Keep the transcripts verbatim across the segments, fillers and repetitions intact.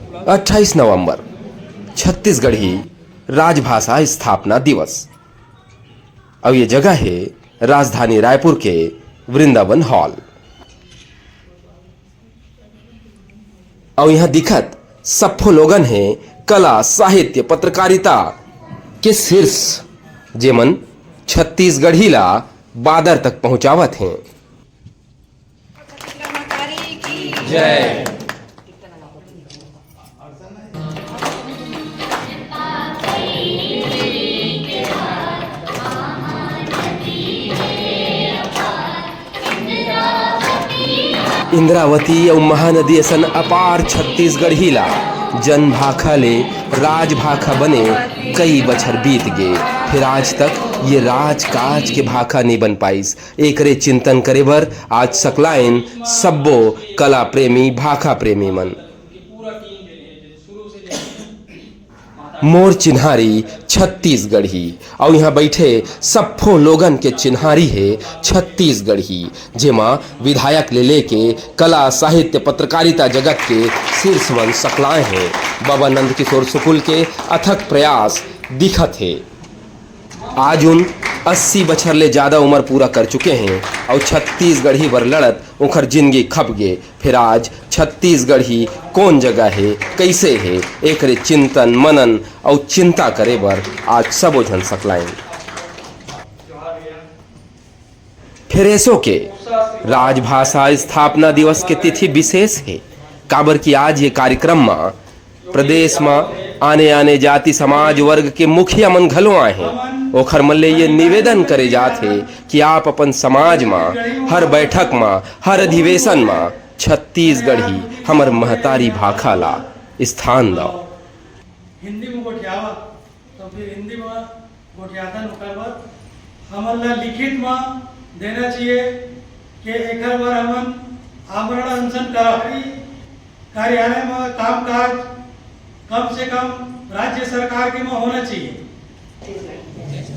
अट्ठाईस नवंबर, छत्तीसगढ़ी राजभाषा स्थापना दिवस। अउ ये जगह हे राजधानी रायपुर के वृंदावन हॉल। अउ यहाँ दिखत सप्फो लोगन हे कला, साहित्य, पत्रकारिता के शीर्ष, जेमन छत्तीसगढ़ी ला बादर तक पहुँचावत हें। जय। इंद्रावती अउ महानदी असन अपार छत्तीसगढ़ी ला जनभाखा ले राजभाखा बने कई बछर बीत गे, फिर आज तक ये राजकाज के भाखा नइ बन पाइस। एकरे चिंतन करे बर आज सकलाइन सब्बो कला प्रेमी, भाखा प्रेमी मन। मोर चिन्हारी छत्तीसगढ़ी, अउ यहाँ बैठे सप्फो लोगन के चिन्हारी हे छत्तीसगढ़ी, जेमा विधायक ले लेके कला, साहित्य, पत्रकारिता जगत के शीर्ष मन सकलाए हे। बाबा नंद किशोर शुक्ल के अथक प्रयास दिखत हे। आज उन अस्सी बछर ले जादा उमर पूरा कर चुके हें अउ छत्तीसगढ़ी बर लड़त उंखर जिनगी खप गे। फेर आज छत्तीसगढ़ी कोन जगह हे, कइसे हे, एकरे चिंतन, मनन अउ चिंता करे बर आज सबो झन सकलाइन। फेर एसो के राजभाषा स्थापना दिवस के तिथि विशेष हे, काबर कि आज ये कार्यक्रम म प्रदेश म आने-आने जाति समाज वर्ग के मुखिया मन घलो आए हें। ओखर मन ले ये निवेदन करे जात हे कि आप अपन समाज म, हर बैठक म, हर अधिवेशन म छत्तीसगढ़ी हमर महतारी भाखा ला स्थान दव। हिंदी में गोठियावा, तो फिर हिंदी में गोठियाथन ओकर बर हमन ला लिखित म देना चाहिए कि एकर बर हमन आमरण अनशन करब। कार्यालय म कामकाज कम से कम राज्य सरकार के म होना चाहिए।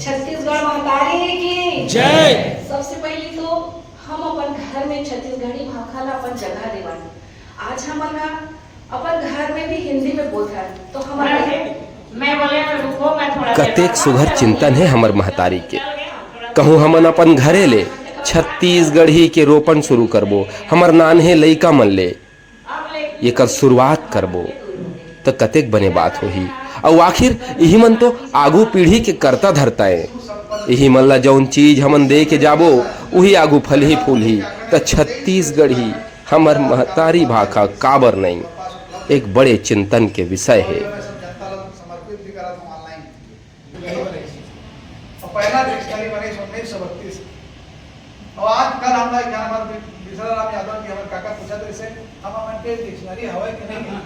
छत्तीसगढ़ महतारी की जय। सबसे पहली तो हम अपन घर में छत्तीसगढ़ी भाखा ला अपन जगह देवन। आज हमन ह अपन घर में भी हिंदी में बोलथन, तो हमर मैं, मैं बोले, रुको, मैं थोड़ा कतेक सुघर चिंतन हे हमर महतारी के। कहूँ हमन अपन घरे ले छत्तीसगढ़ी के रोपण शुरू करबो, हमर नान्हे लइका मन ले एकर शुरुआत करबो, त कतेक बने बात होही। अउ आखिर इही मन तो आगू पीढ़ी के करता धरता ए। इही मन ला जउन चीज हमन दे के जाबो, उही आगू फलही फूलही। त छत्तीसगढ़ी हमर महतारी भाखा काबर नइ, एक बड़े चिंतन के विषय हे। समर्पित भी करत हूँ online। और पहला डिक्शनरी बने उन्नीस सौ बत्तीस। और आज कल हम लोग यहाँ पर विश्राम राम यादव जी हमारे काका पूछा तो इसे हम अपन के डिक्शनरी हवा कि नहीं है?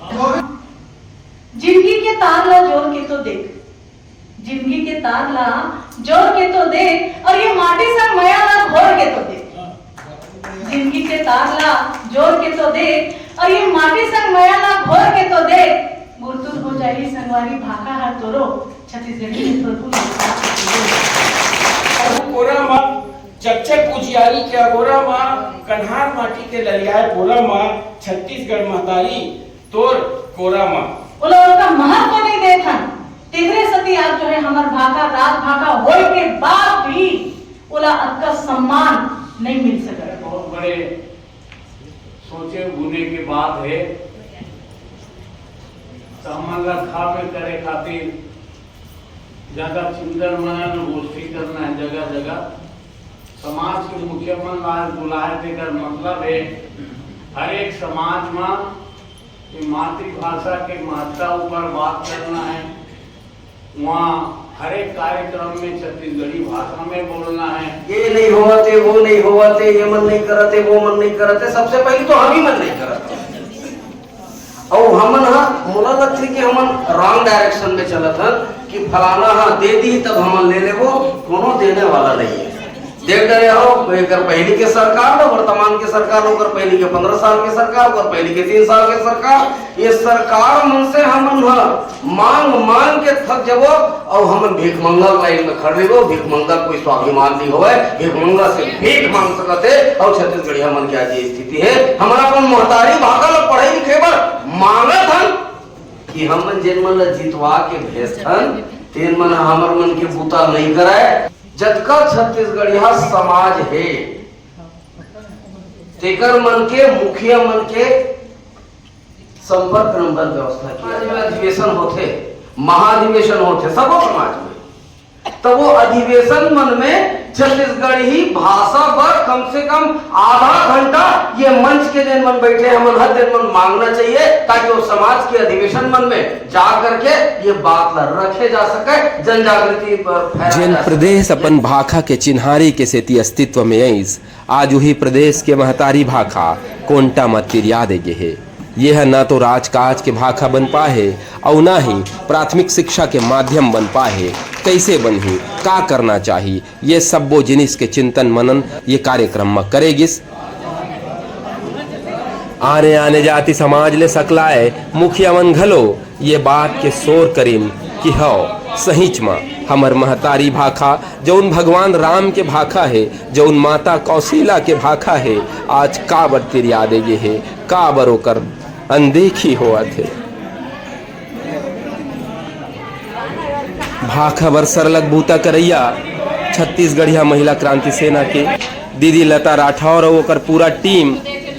तो जिंदगी के तार ला जोर के तो देख, जिंदगी के तार ला जोर के तो देख, और ये माटी संग मया ला घोर के तो देख। जिंदगी के तार ला जोर के तो देख, और ये माटी संग मया ला घोर के तो देख। गुरतुर हो जाही संगवारी भाखा हर तोरो, छत्तीसगढ़ी में तोर गुण। कोरा मा चकचक उजियारी के अगोरा मा, कन्हार माटी के ललियाए पोरा मा, छत्तीसगढ़ महतारी तोर कोरा मा। ओला ओकर महत्व नहीं देत हन, तेकरे सेती आज जो है हमर भाखा, राजभाखा होए के बाद भी ओला अतका सम्मान नहीं मिल सकत। बहुत बड़े सोचे बुने के बात है। तो हमन ला खाबे करे खातिर ज्यादा चिंतन मनन गोष्ठी करना है जगह जगह। समाज के मुखिया मन ला आज बुलाए, तेकर मतलब है हर एक समाज मा ये मातृभाषा के महत्ता ऊपर बात करना है। वहाँ हर एक कार्यक्रम में छत्तीसगढ़ी भाषा में बोलना है। ये नहीं होवत हे, वो नहीं होवत हे, ये मन नहीं करत हे, वो मन नहीं करत हे, सबसे पहले तो हम ही मन नहीं करत हे। अउ हमन ह, मोला लगथे कि हमन wrong direction में चलत हन कि फलाना ह दे दी तब हमन ले लेबो, कोनो देने वाला नहीं है। देख डरे हो, एकर पहिली के सरकार ल, वर्तमान के सरकार ल, ओकर पहिली के पंद्रह साल के सरकार, ओकर पहिली के तीन साल के सरकार, ये सरकार मन से हमन ह मांग मांग के थक जबो, अउ हमन भीख मंगा लाइन में खड़े रहिबो। भीख मंगा कोई स्वाभिमान नहीं होवे, भीख मंगा से भीख मांग सकत हे। अउ छत्तीसगढ़िया मन के आज ये स्थिति है, हमन अपन महतारी भाखा ल पढ़े लिखे बर मांगत हन, कि हमन जेन मन ल जितवा के भेजथन, तेन मन ह हमर मन के बूता नइ करय। जतका छत्तीसगढ़िया समाज हे, तेकर मन के मुखिया मन के संपर्क नंबर व्यवस्था किया जाए। अधिवेशन होथे, महाधिवेशन होथे सबो समाज में, त वो अधिवेशन मन में छत्तीसगढ़ी भाषा बर कम से कम आधा घंटा ये मंच के जेन मन बैठे हमन हर दिन मन मांगना चाहिए, ताकि वो समाज के अधिवेशन मन में जा करके ये बात ला रखे जा सके, जन जागृति बर फैलाए जेन जा सके। प्रदेश अपन भाखा के चिन्हारी के सेती अस्तित्व में आइस, आज उही प्रदेश के महतारी भाखा कोंटा म तिरिया दे गे हे। ये ह न तो राजकाज के भाखा बन पाए हे, अउ न ही प्राथमिक शिक्षा के माध्यम बन पाए हे। कैसे बनही, का करना चाही, ये सब्बो जिनिस के चिंतन मनन ये कार्यक्रम म करे गिस। आने आने जाति समाज ले सकलाए मुखिया मन घलो ये बात के शोर करिन कि हव, सहीच म हमर महतारी भाखा, जउन भगवान राम के भाखा हे, जउन माता कौशिला के भाखा हे, आज काबर तिरिया दे गे हे, काबर ओकर अनदेखी होवत हे। भाखा बर सरलग बूता करइया छत्तीसगढ़िया महिला क्रांति सेना के दीदी लता राठौर अउ ओकर पूरा टीम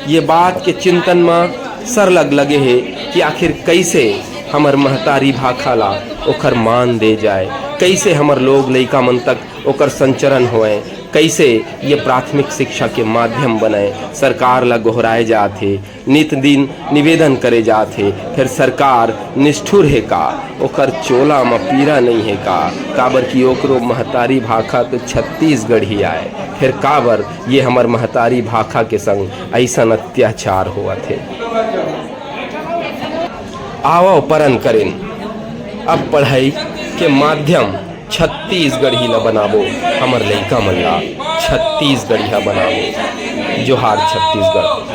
ये बात के चिंतन म सरलग लगे हे कि आखिर कइसे हमर महतारी भाखा ला ओखर मान दे जाए, कइसे हमर लोग लइका मन तक ओकर संचरण होए, कइसे ये प्राथमिक शिक्षा के माध्यम बनय। सरकार ला गोहराए जात हे, नित दिन निवेदन करे जात हे, फेर सरकार निष्ठुर हे का? ओकर चोला म पीरा नइ हे का? काबर कि ओकरो महतारी भाखा तो छत्तीसगढ़ी आय, फेर काबर ये हमर महतारी भाखा के संग अइसन अत्याचार होवत हे? आवव परन करिन, अब पढ़ई के माध्यम छत्तीसगढ़ी ल बनाबो, हमर लइका मन ला छत्तीसगढ़िया बनाबो। जोहार छत्तीसगढ़।